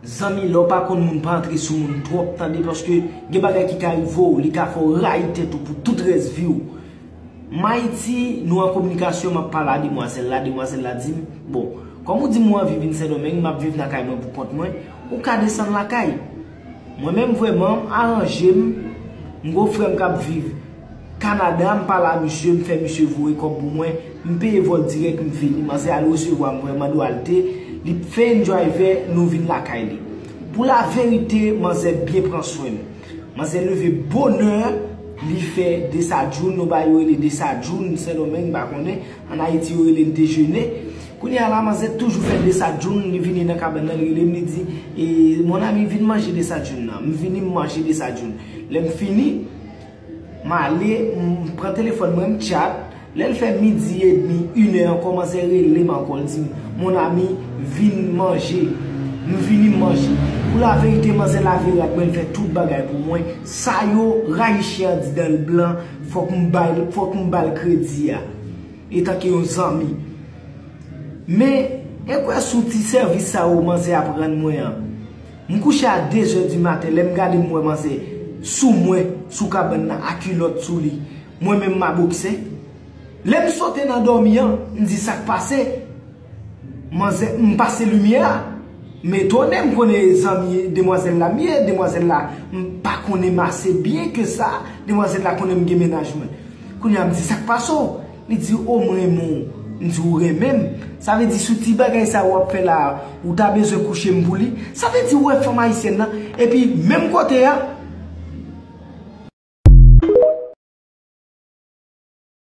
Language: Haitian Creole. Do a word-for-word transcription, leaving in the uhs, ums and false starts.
Zanmi, lè w pa konn moun, pa antre sou moun twòp, tande, paske gen bagay ki ka rive w, li ka fè w rayi tèt ou pou tout rès vi w. M Ayiti, nou an kominikasyon, m ap pale a demwazèl la, demwazèl la di m, bon, kòm ou di m ou anvi vin Sendomeng, m ap viv nan kay mwen pou kont mwen, ou ka desann lakay. Mwen menm vrèman, m aranje m, m gon frè m k ap viv Kanada, m pale a misye, m fè misye voye kòb pou mwen, m peye vòl dirèk, m vini. Manzè al resevwa m vrèman dwalte, li fè yon driver, nou vin lakay li. Pou laverite, manzè byen pran swen m. Manzè leve bonè, li fè desadjoun, nou ba yo rele desadjoun, Sendomeng, m pa konnen, ann Ayiti yo rele l dejene. Kounye a la, manzè toujou fè desadjoun, li vini nan kabann nan, li rele m, li di, e, mon ami, vin manje desadjoun nan. M vini, m manje desadjoun. Lè m fini, m ale, m pran telefòn mwen, m tchat. Lè l fè midi edmi, inè ankò, manzè rele m ankò. L di m, mon ami, vin manje. M vini, m manje. Pou laverite, manzè lave rad mwen, l fè tout bagay pou mwen. Sa yo, rayi chen an di dan l blan, fòk m ba l, fòk m ba l kredi a. Etanke yon zanmi. Men, e kwè sou ti sèvis sa yo manzè ap rann mwen an. M kouche a de zè di maten, lè m gade m wè manzè sou mwen, sou kabann nan, a kilòt sou li. Mwen menm m a bokse. Lè m sote nan dòmi an, m di sa k pase. Manzè, m pase limyè a. M etone, m konnen zanmi demwazèl la m ye, demwazèl la, m pa konnen m ase byen ke sa, demwazèl la konnen m gen mennaj mwen. Kounye a m di sa k pase w? Li di, o, m renmen w. M di, ou renmen m? Sa vle di sou ti bagay sa w ap fè la, ou ta bezwen kouche m pou li? Sa vle di ou wè fanm ayisyèn nan, epi menm kote a,